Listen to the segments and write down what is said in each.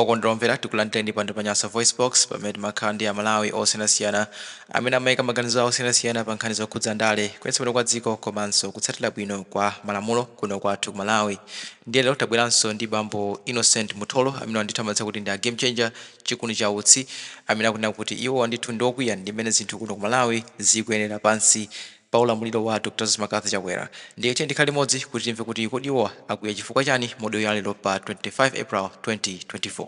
Okondedwa omvera, tikulandireni pano pa Nyasa Voice Box, pamene timakhala ndi Amalawi osiyanasiyana amene amayika maganizo awo osiyanasiyana pa nkhani zokhudza ndale, kuyendetsa bwino kwa dziko komanso kutsatira bwino kwa malamulo kuno kwathu ku Malawi. Ndiye lero tabweranso ndi bambo Innocent Mutholo, amene ndithu amadziwa kuti ndi a Game Changer Chikuni cha Utsi, amene akunena kuti iwo ndithu ndi okwiya ndi mmene zinthu kuno ku Malawi zikuyendera pansi pa ulamuliro wa Dr McCarthy Chakwera. Ndiye tiye tikhale limodzi kuti timve kuti kodi iwo akwiya chifukwa chani mu audio ya lero pa 25 April 2024.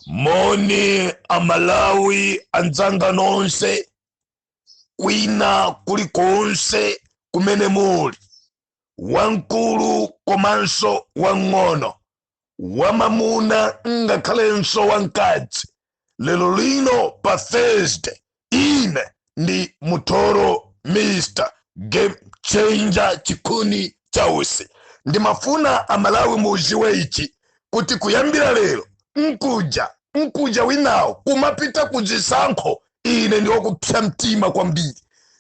Moni Amalawi anzanga nonse kwina kulikonse kumene muli, wamkulu komanso wang'ono, wamamuna ngakhalenso wamkazi. Lero lino pa Thursday, ine ndi Mutholo, Mr Game Changer Chikuni Chausi. Ndimafuna Amalawi muziwe ichi, kuti kuyambira lero nkuja winawo kumapita kuzisankho, ine ndiwokupsa mtima kwambiri,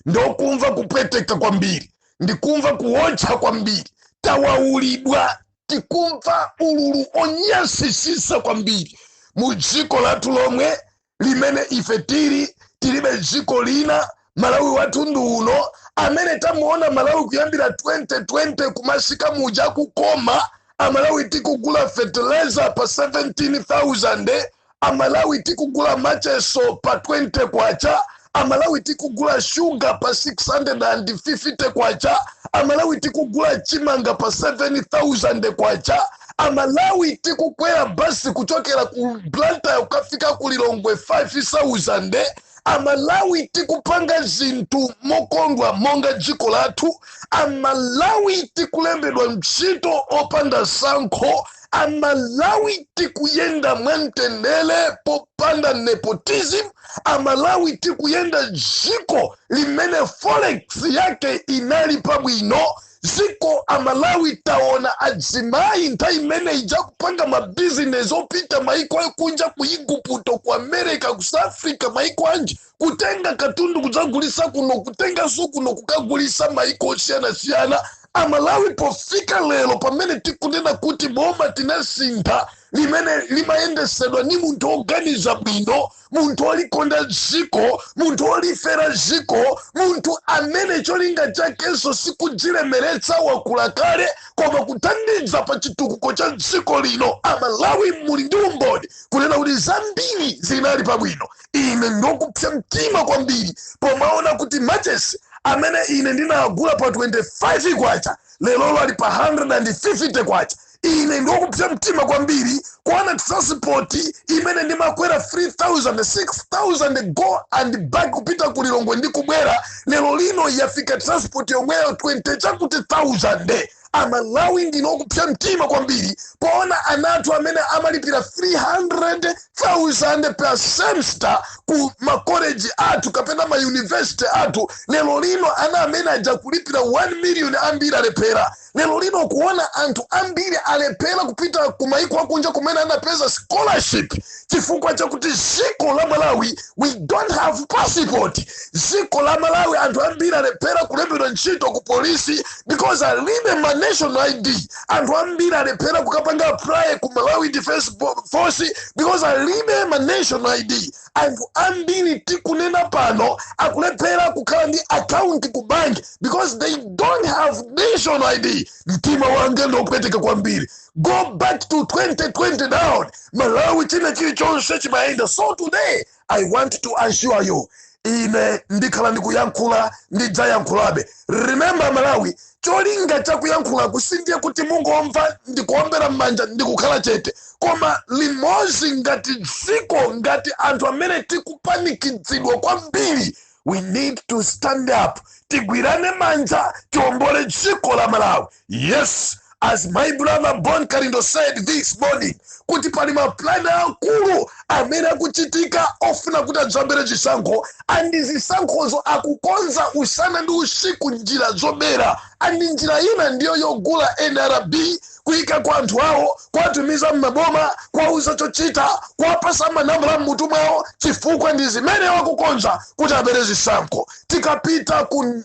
ndokumva kupweteka kwambiri, ndikumva kuwotcha kwambiri. Tawaulidwa, tikumva ululu onyansisisa kwambiri mu dziko lathu lomwe limene ife tili. Tilibe dziko lina, Malawi wathu ndi uno amene tamuona. Malawi kuyambira 2020 kumasika muja kukoma. Amalawi tikugula fertilizer pa 17,000, Amalawi tikugula macheso pa 20 kwacha, Amalawi tikugula shuga pa 650 kwacha, Amalawi tikugula chimanga pa 7000 kwacha, Amalawi tikukwera basi kuchokera ku Blantyre kukafika ku Lilongwe 5000. Amalawi tikupanga zinthu mokondwa monga dziko lathu. Amalawi tikulembedwa ntchito opanda sankho. Amalawi tikuyenda mwamtendere popanda nepotism. Amalawi tikuyenda dziko limene forex yake inali pabwino dziko. Amalawi taona adzimayi nthawi imene ija kupanga mabizinesi opita maiko akunja, ku Igupto, ku America, ku South Africa, maiko anji, kutenga katundu kudzagulisa kuno, kutenganso kuno kukagulisa maiko osiyanasiyana. Amalawi, pofika lero pamene tikunena kuti boma tinasintha limene limayendesedwa ni munthu oganiza bwino, munthu olikonda dziko, munthu olifera dziko, munthu amene cholinga chakenso sikudzilemeretsa, wakula kale, koma kuthandiza pa chitukuko cha dziko lino. Amalawi, muli ndi umboni kunena kuti zambiri zinali pabwino. Ine ndokupsa mtima kwambiri pomaona kuti machesi amene ine ndinagula pa 25 kwacha lerolo ali pa 150 kwacha. Ine ndokupsa mtima kwambiri kuona transport imene ndimakwera 3000, 6000 go and back kupita ku Lilongwe ndi kubwera, lero lino yafika transport yomweyo 20 chakuti 1000. Amalawi, ndinokupsa mtima kwambiri poona anathu amene amalipira 300,000 per semester ku makoleji athu kapena mayunivesiti athu, lero lino ana amene aja kulipira 1 million ambiri alephera. Lero lino kuona anthu ambiri alephera kupita ku maiko akunja kumene anapeza scholarship chifukwa chakuti dziko la Malawi, we don't have passport. Dziko la Malawi, anthu ambiri alephera kulembedwa ntchito ku polisi because alibe ma national ID. Anthu ambiri alephera kukapanga apply ku Malawi Defense Force because alibe ma national ID. Anthu ambiri tikunena pano akulephera kukhala ndi account ku bank because they don't have national ID. Mtima wanga ndopweteka kwambiri. Go back to 2020 down, Malawi china chilichonse chimayenda. So today I want to assure you, ine ndikhala ndikuyankhula, ndidzayankhulabe. Remember Malawi, cholinga chakuyankhula kusindiye kuti mungomva ndikuombera m'manja ndikukhala chete, koma limodzi ngati dziko, ngati anthu amene tikupanikizidwa kwambiri, we need to stand up, tigwirane manja, tiombole dziko la Malawi. Yes, as my brother Bon Kalindo said this morning, kuti pali maplani akulu amene akuchitika ofuna kuti adzabere zisankho, and zisankhozo akukonza usana ndi usiku njira zobera, and njira ina ndiyo yogula NRB, kuyika kwa anthu awo, kuwatumiza m'maboma, kuwauza chochita, kuwapasa manambala mmutu mwawo, chifukwa ndi zimene wakukonza kuti abere zisankho. Tikapita ku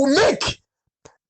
MEC,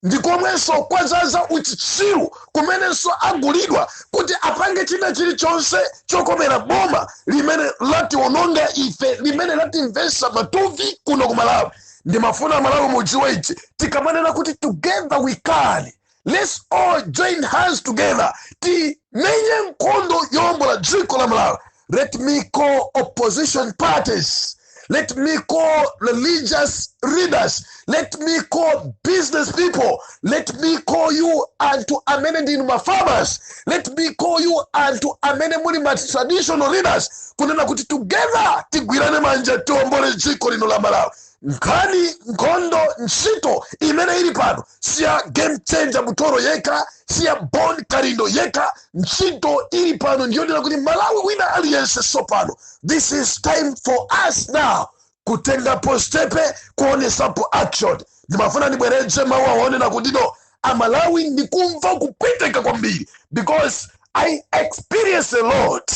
Ndikomwenso kwazaza uchitsiru kumenenso agulidwa kuti apange china chilichonse chokomera boma limene lationonga ife, limene latimvesa matuvi kuno ku Malawi. Ndimafuna Malawi mudziwe ichi: tikamanena kuti together we can, let's all join hands together, timenye nkhondo yowombola dziko la Malawi. Let me call opposition parties, let me call religious leaders, let me call business people, let me call you anthu amene ndinu ma farmers, let me call you anthu amene muli ma traditional leaders, kunena kuti together tigwirane manja, tiwombole dziko lino la Malawi. Nkhani, nkhondo, ntchito imene ili pano siya Game Changer Mutoro yekha, siya Bon Kalindo yekha. Ntchito ili pano ndiyonena kuti Malawi wina aliyense sopano, this is time for us now kutengapo step, kuonesapo action. Ndimafuna ndibweretse mawu aonena kuti no, Amalawi, ndikumva kupweteka kwambiri because I experience a lot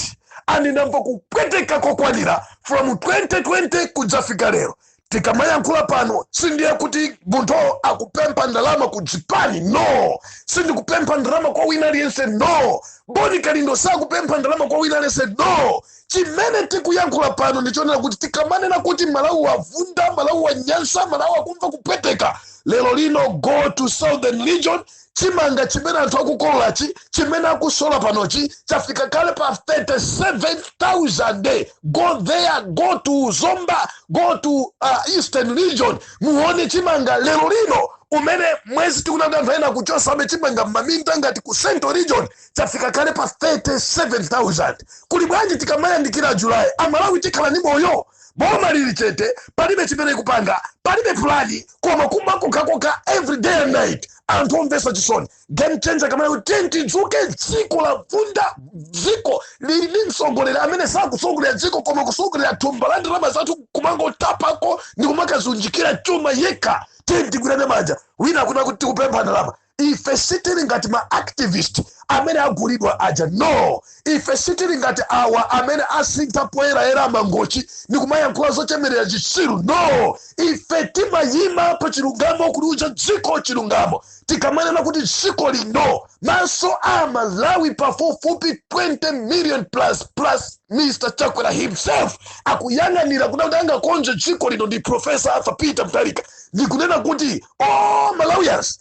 and ndamva kupweteka kokwanira from 2020 kudzafika lero. Tikamayankhula pano, sindiye kuti munthu akupempha ndalama ku chipani, no. Sindikupempha ndalama kwa wina aliyense, no. Boni Kalindo sakupempha ndalama kwa wina aliyense, no. Chimene tikuyankhula pano ndichonena kuti tikamanena kuti Malawi wavunda, Malawi wanyansa, Malawi akumva kupweteka lero lino, go to Southern Region. Chimanga chimene anthu akukololachi, chimene akusola panochi, chafika kale pa 37,000. Go there, go to Zomba, go to Eastern Region, muone chimanga lero lino umene mwezi tikunati anthu ena kuchosabe chimanga m'maminda ngati ku Central Region, chafika kale pa 37,000. Kuli bwanji tikamayandikira Julayi? Amalawi tikhala ndi moyo? Boma lili chete, palibe chimene ikupanga, palibe pulani, koma kuba kokhaokha every day and night. Anthu omvesa chisoni. Game Changer kamene kuti tidzuke, dziko lavunda, dziko lili ndi mtsogoleri amene sakusogolera dziko koma kusogolera thumba la ndalama zathu, kumangotapako ndi kumakazunjikira chuma yekha. Tiye tigwirane manja. Wina akuna kuti tikupempha ndalama. Ife sitili ngati ma activist amene agulidwa aja, no. Ife sitili ngati awa amene asintha poyerayera Mangochi ndi kumayankhula zochemerera chitsiru, no. Ife timayima pa chilungamo, kuliuza dziko chilungamo. Tikamanena kuti dziko lino, maso a Malawi pafupifupi 20 million plus plus Mr Chakwera himself akuyang'anira kuna kuti angakonze dziko lino ndi Professor Arthur Peter Mutharika, ndikunena kuti all Malawians,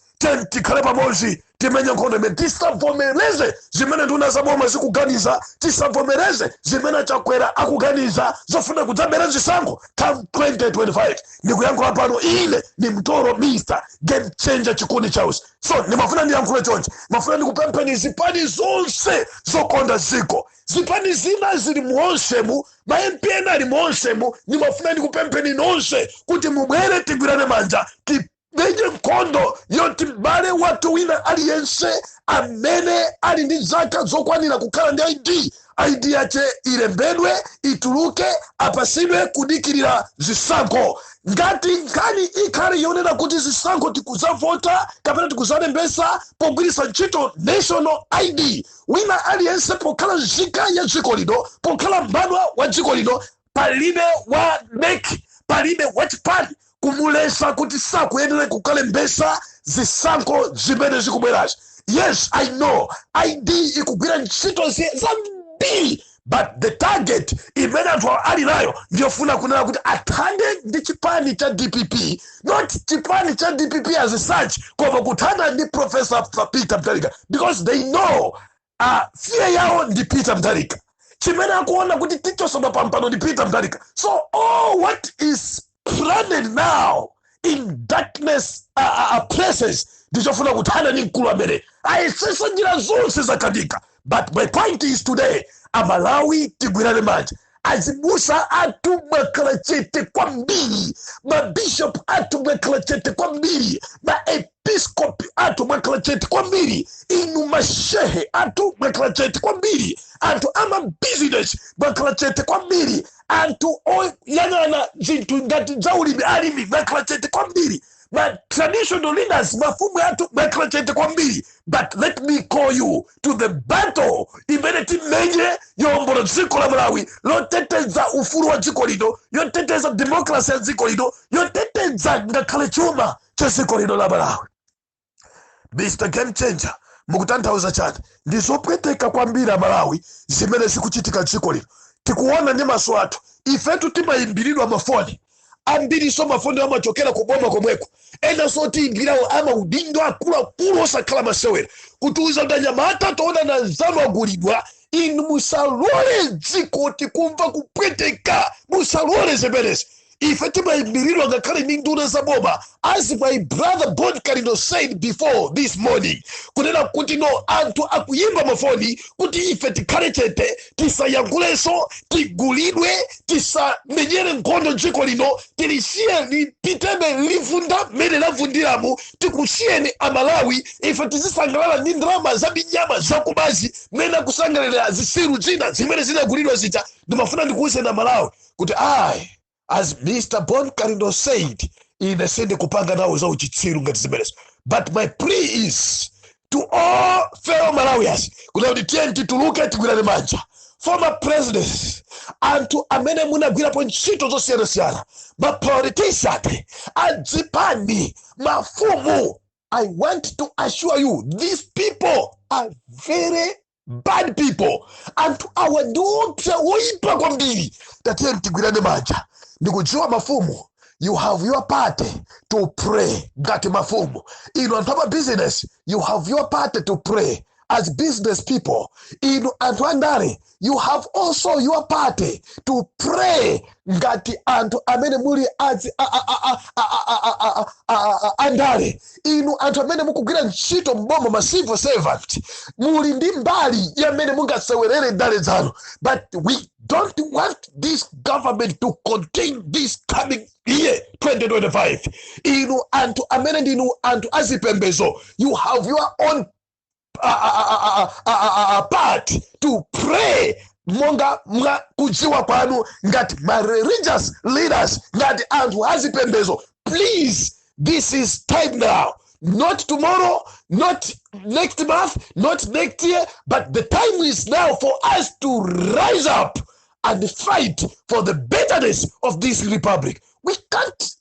tikhale pamodzi, timenye nkhondo imene. Tisavomereze zimene nduna zaboma zikuganiza, tisavomereze zimene Chakwera akuganiza zofuna kudzabera zisankho come 2025. Ndikuyankhula pano ine ni Mtoro, Mr Game Changer Chikundi Charles. So ndimafuna ndiyankhule chonchi, mafuna ndikupempheni zipani zonse zokonda ziko, zipani zina zili muonsemu, ma MP ena ali muonsemu, ndimafuna ndikupempheni nonse kuti mubwere, tigwirane manja, timenye nkhondo yoti m'bale wathu wina aliyense amene ali ndi zaka zokwanira kukhala ndi ID, ID yache ilembedwe, ituluke, apasidwe kudikirira zisankho. Ngati nkhani ikhale yonena kuti zisankho tikuzavota kapena tikuzalembesa pogwiritsa ntchito national ID, wina aliyense pokhala nzika ya dziko lino, pokhala mbadwa wa dziko lino, palibe wa MEC, palibe wachipani kumulesa kuti sakuyenera kukalembesa zisankho zimene zikubwerazi. Yes, I know ID ikugwira ntchito zambiri, but the target imene anthu ali nayo ndiyofuna kunena kuti athane ndi chipani cha DPP, not chipani cha DPP as such, koma kuthana ndi Professor Peter Mutharika, because they know fear yawo ndi Peter Mutharika. Chimene akuona kuti tichosoma pampano ndi Peter Mutharika. So all what is planned now in darkness places ndichofuna kuthana ndi mkulu amene ayesesa njira zonse zakanika. But my point is today, Amalawi, tigwirane manja. Azibusa athu mwakhala chete kwambiri, mabishop athu mwakhala chete kwambiri, maepiskopi athu mwakhala chete kwambiri, inu mashehe athu mwakhala chete kwambiri, anthu amabizinesi mwakhala chete kwambiri, anthu oyang'ana zinthu ngati zaulimi, alimi, mwakhala chete kwambiri, ma traditional leaders, mafumu athu, mwakhala chete kwambiri. But let me call you to the battle imene timenye yowombola dziko la Malawi, loteteza ufulu wa dziko lino, yoteteza democracy ya dziko lino, yoteteza ngakhale chuma cha dziko lino la Malawi. Mr Game Changer, mukutanthauza chani? Ndi zopweteka kwambiri, Amalawi, zimene zikuchitika dziko lino. Tikuona ndi maso athu. Ifetu timayimbiridwa mafoni ambiriso, mafoni amachokera kuboma komweko. Enanso otiyimbirawo amaudindo akuluakulu osakhala masewera, kutiuza kuti, "Anyamata, toona na nzanu agulidwa. Inu musalole dziko, tikumva kupweteka, musalole zimenezi." Ife timayimbiridwa ngakhale ndi nduna za boma, as my brother Bon Kalindo said before this morning, kunena kuti no, anthu akuyimba mafoni kuti ife tikhale chete, tisayankhulenso, tigulidwe, tisamenyere nkhondo dziko lino, tilisiye lipitebe livunda mmene lavundiramu. Tikusiyeni Amalawi, ife tizisangalala ndi ndalama za minyama zakubazi, mmene akusangalalira zisilu zina zimene zinagulidwa zija. Ndimafuna ndikuwuzeni Amalawi kuti ayi, as Mr Bon Kalindo said, ine sindikupanga nawo za uchitsiru ngati zimenezo. But my plea is to all fellow Malawians kuti tiye tituluke, tigwirane manja. Former presidents, anthu amene munagwirapo ntchito zosiyanasiyana, mapolitician, adzipani, mafumu, I want to assure you these people are very bad people. Anthu awa ndi opsa, woipa kwambiri. Tatiye tigwirane manja. Ndikudziwa mafumu, you have your part to play ngati mafumu. Inu anthu ama business, you have your part to play as business people. Inu anthu andale, you have also your part to play ngati anthu amene muli azi andale. Inu anthu amene mukugwira ntchito mboma, ma civil servant, muli ndi mbali yamene mungasewerere ndale zanu. But we don't want this government to continue this coming year 2025. Inu anthu amene ndinu anthu azipembezo, you have your own part to play monga mwa kudziwa kwanu ngati ma religious leaders, ngati anthu azipembezo. Please, this is time now, not tomorrow, not next month, not next year, but the time is now for us to rise up and fight for the betterness of this republic. We can't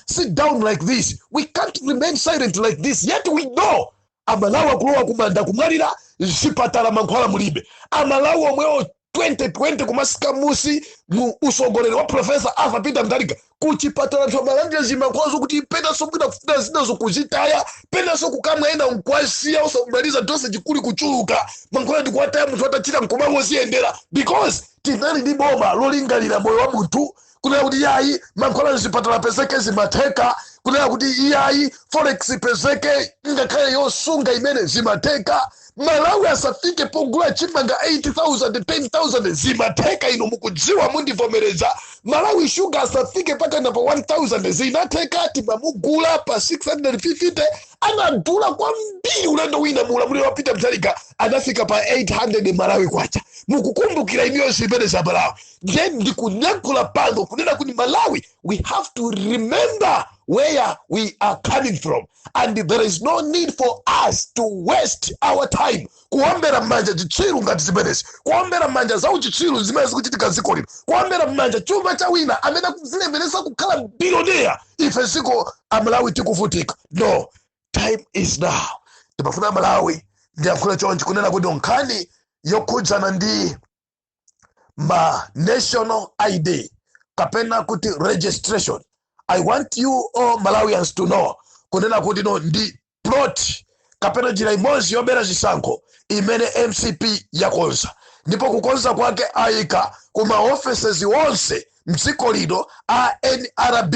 sit down like this. We can't remain silent like this, yet we know Amalawi akulowa kumanda, kumwalira, zipatala mankhwala mulibe. Amalawi omwewo 2020 kumasika musi mu usogoleri wa Professor Arthur Peter Mutharika, kuchipatala anthu amalandira zimankhwala zokuti penanso mwina kufuna zinazo kuzitaya, penanso kukamwa, ena nkwasiya osamaliza dosage, kuli kuchuluka mankhwala ndikuwataya, munthu atachita nkumangoziyendera, because tinali ndi boma lolingalira moyo wa munthu, kunena kuti iyayi, mankhwala mzipatala pezeke, zimatheka. Kunena kuti iyayi, forex pezeke, ngakhale yosunga imene, zimatheka. Malawi asafike pogula chimanga 8000, 10,000, zimatheka. Ino mukudziwa, mundivomereza. Malawi Sugar asafike paka na pa 1000, zinatheka. Timamugula pa 650, anadula kwambiri. Ulendo wina muulamuliro wa Peter Mutharika anafika pa 800 Malawi kwacha. Mukukumbukira iniyo zimene za Malawi. Then ndikunyankhula pano kunena kuti Malawi, we have to remember where we are coming from, and there is no need for us to waste our time kuombera m'manja chitsiru ngati zimenezi, kuombera m'manja za uchitsiru zimene zikuchitika dziko lino, kuombera m'manja chuma cha wina amene akuzilemeresa kukhala billionaire, ife dziko Amalawi tikuvutika. No, time is now. Ndimafuna Malawi ndiyankhule chonchi, kunena kuti nkhani yokhudzana ndi ma national ID kapena kuti registration, I want you all Malawians to know kunena kuti no, ndi plot kapena njira imodzi yobera zisankho imene MCP yakonza. Ndipo kukonza kwake, ayika ku maoffices onse mdziko lino a NRB,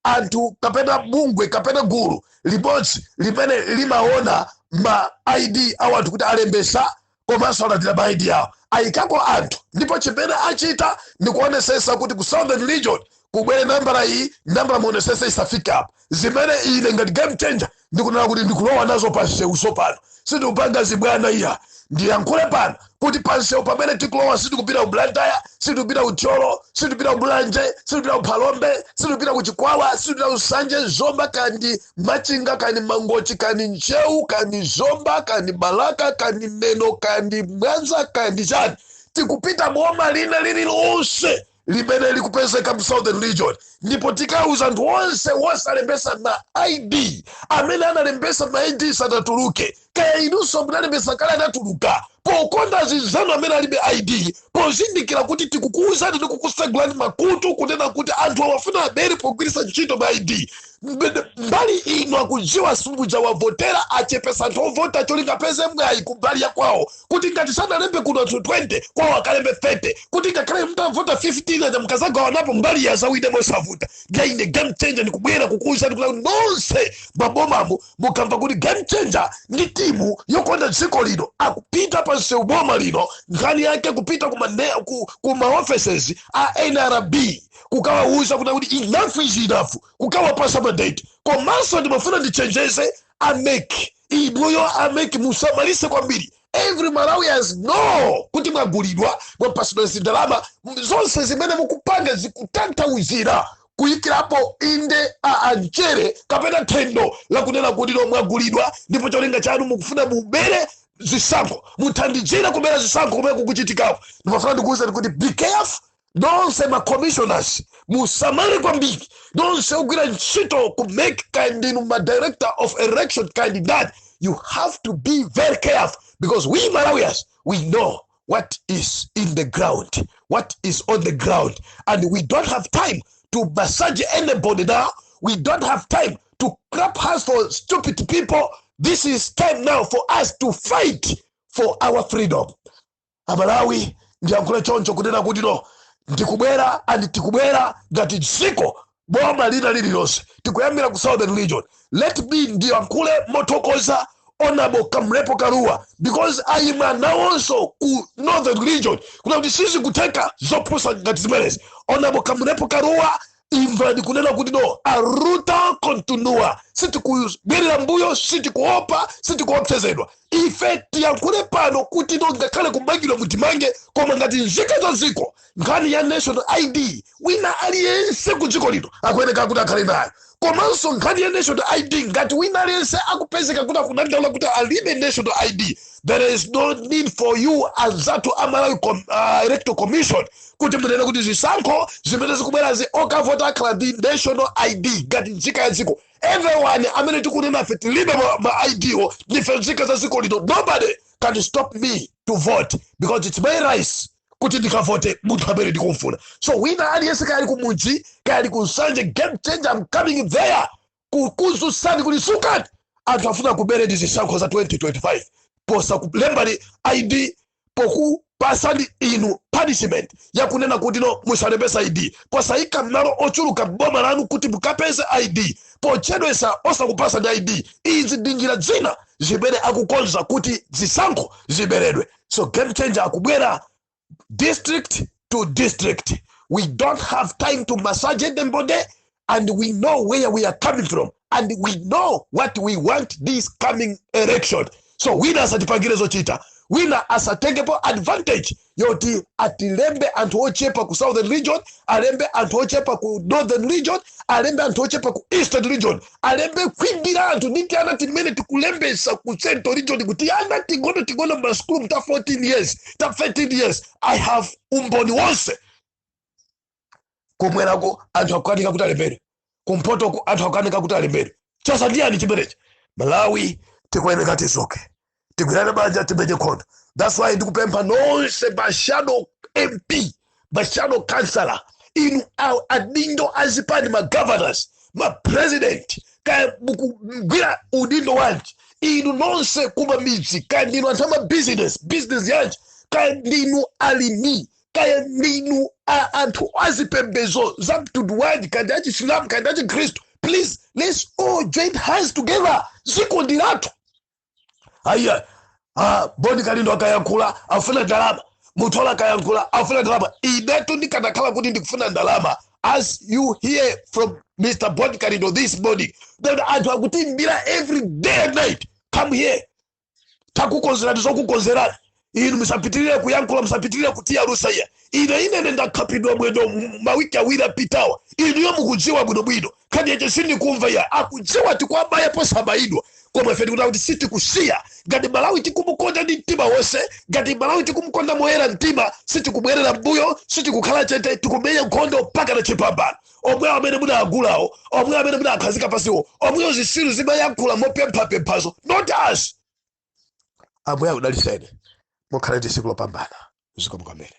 anthu kapena bungwe kapena gulu limodzi limene limaona ma ID a anthu kuti alembesa komanso alandira ma ID awo. Ayikako anthu, ndipo chimene achita ndikuonesesa kuti ku Southern Region kubwere nambala iyi, nambala muonesese isafike apo. Zimene ine ngati Game Changer ndikunena kuti ndikulowa nazo pa msewu sopano, sindikupanga zibwana iya. Ndiyankhule pano kuti pa msewu pamene tikulowa, sitikupita ku Blantyre, sitikupita ku Thyolo, sitikupita ku Mulanje, sitikupita ku Phalombe, sitikupita ku Chikwawa, sitikupita ku Nsanje, Zomba, kandi Machinga, kandi Mangochi, kandi Ntcheu, kandi Zomba, kandi Balaka, kandi Neno, kandi Mwanza, kandi chani. Tikupita boma lina lililonse. limene likupezeka mu Southern Region, ndipo tikauza anthu onse wosalembesa ma ID, amene analembesa ma ID sanatuluke, kaya inunso munalembesa kale anatuluka, pokonda zinzanu amene alibe ID, pozindikira kuti tikukuwuzani ndi kukusegulani makutu kunena kuti anthu awafuna abere pogwiritsa ntchito ma ID. Mbali ino akudziwa simuja wavotera, achepesa anthu ovota cholinga peze mwayi kumbali ya kwawo, kuti ngati sanalembe kuno anthu 20, kwawo akalembe 30, kuti ngakhale mtavota 15 aja mukazagawanapo mbali ya zawine mosavuta. Ine Game Changer ndikubwera kukuwuzani kuti nonse mabomamo mukamva kuti Game Changer ndi timu yokonda dziko lino akupita pa msewu boma lino, nkhani yake kupita ku ma offices a NRB kukawawuza kuti enough is enough, kukawapasa mandate. Komanso ndimafuna ndichenjeze a MEC, inuyo a MEC musamalise kwambiri. Every Malawians know kuti mwagulidwa, mwapasidwa zindalama. Zonse zimene mukupanga zikutanthauzira kuyikirapo inde a anchere kapena thendo lakunena kuti no, mwagulidwa, ndipo cholinga chanu mukufuna mubere zisankho, muthandizire kubera zisankho kumene kukuchitikako. Ndimafuna ndikuwuzani kuti be careful nonse ma commissioners, musamale kwambiri nonse ogwira ntchito ku MEC, kaya ndinu ma director of election candidate. You have to be very careful because we Malawians, we know what is in the ground, what is on the ground, and we don't have time to massage anybody now. We don't have time to clap hands for stupid people. This is time now for us to fight for our freedom. Amalawi, ndiyankhule choncho kunena kuti no, ndikubwera and tikubwera ngati dziko, boma lina lililonse, tikuyambira ku Southern Region. Let me ndiyankhule mothokoza Honorable Kamlepo Kalua because ayima nawonso ku Northern Region kuna kuti sizikutheka zopusa ngati zimenezi. Honorable Kamlepo Kalua, imvani kunena kuti no, a luta continua. Sitikubwerera mbuyo, sitikuopa, sitikuopsezedwa. Ife tiyankhule pano kuti no, ngakhale kumangidwa mutimange, koma ngati nzika za dziko, nkhani ya national ID wina aliyense ku dziko lino akuyeneka kuti akhale nayo. Komanso nkhani ya national ID, ngati wina aliyense akupezeka kuti akudandaula kuti alibe national ID, there is no need for you anzathu a Malawi Electoral Commission kuti munene kuti zisankho zimene zikubwerazi okavota akhala ndi national ID ngati nzika ya dziko. Everyone amene tikunena ife tilibe ma ID wo, ndife nzika za dziko lino. Nobody can stop me to vote because it's my right kuti ndikavote munthu amene ndikumfuna. So wina aliyense, kaya ali kumudzi, kaya ali kunsanje, Game Changer, I'm coming there kukuzusani kuti sukani, anthu afuna kuberedi zisankho za 2025 posa kulembani ID, pokupasani inu punishment yakunena kuti no, musalembesa ID, posayika malo ochuluka boma lanu kuti mukapeze ID, pochedwesa osakupasani ID. Izi ndi njira zina zimene akukonza kuti zisankho ziberedwe. So Game Changer akubwera district to district. We don't have time to massage anybody, and we know where we are coming from and we know what we want this coming election. So wina asatipangire zochita, wina asatengepo advantage yoti atilembe anthu ochepa ku Southern Region, alembe anthu ochepa ku Northern Region, alembe anthu ochepa ku Eastern Region, alembe khwimbi anthu ndi tiana timene tikulembesa ku Central Region, kuti ana tingono tingono m'masukulu ta 14 years, ta 13 years. I have umboni wonse. Kumwerako anthu akukanika kuti alembedwe, kumpotoko anthu akukanika kuti alembedwe. Chasandiyani chimenechi? Malawi, tikuyeneka tizuke, tigwirane banja, timenye nkhondo. That's why ndikupempha nonse ma shadow MP, ma shadow councillor, inu adindo azipani, ma governors, ma president, kaya mukugwira udindo wanji, inu nonse kuma midzi, kaya ndinu anthu ama business, business yanji, kaya ndinu alimi, kaya ndinu anthu azipembezo za mtundu wanji, kaya ndi achisilamu, kaya ndi achikhristu, please, let's all join hands together. Dziko ndi lathu. Aiya, Boni Kalindo akayankhula afuna ndalama, Muthola akayankhula afuna ndalama. Inetu ndikanakhala kuti ndikufuna ndalama, as you hear from Mr Boni Kalindo this morning that anthu akutimbira every day and night, "Come here, takukonzerani zokukonzerani." Inu musapitirire kuyankhula, musapitirire kutiyalusa iya. Ine inene ndakhapidwa mwendo mawiki 2 apitawa. Inuyo mukudziwa bwinobwino nkhani yache, sindikumva iya. Akudziwa tikwabaya posabayidwa, koma ife tikuti kuti sitikusiya. Ngati Malawi tikumukonda ndi mtima wonse, ngati Malawi tikumukonda moyera mtima, sitikubwerera mbuyo, sitikukhala chete, tikumenya nkhondo mpaka na chipambano. Omwe amene munagulawo, omwe amene munakhazika pasiwo, omweyo zisilu zimayankhula mopemphapemphazo, not us. Ambuye akudalitseni, mukhale ndi tsiku lopambana. Zikomo kwambiri.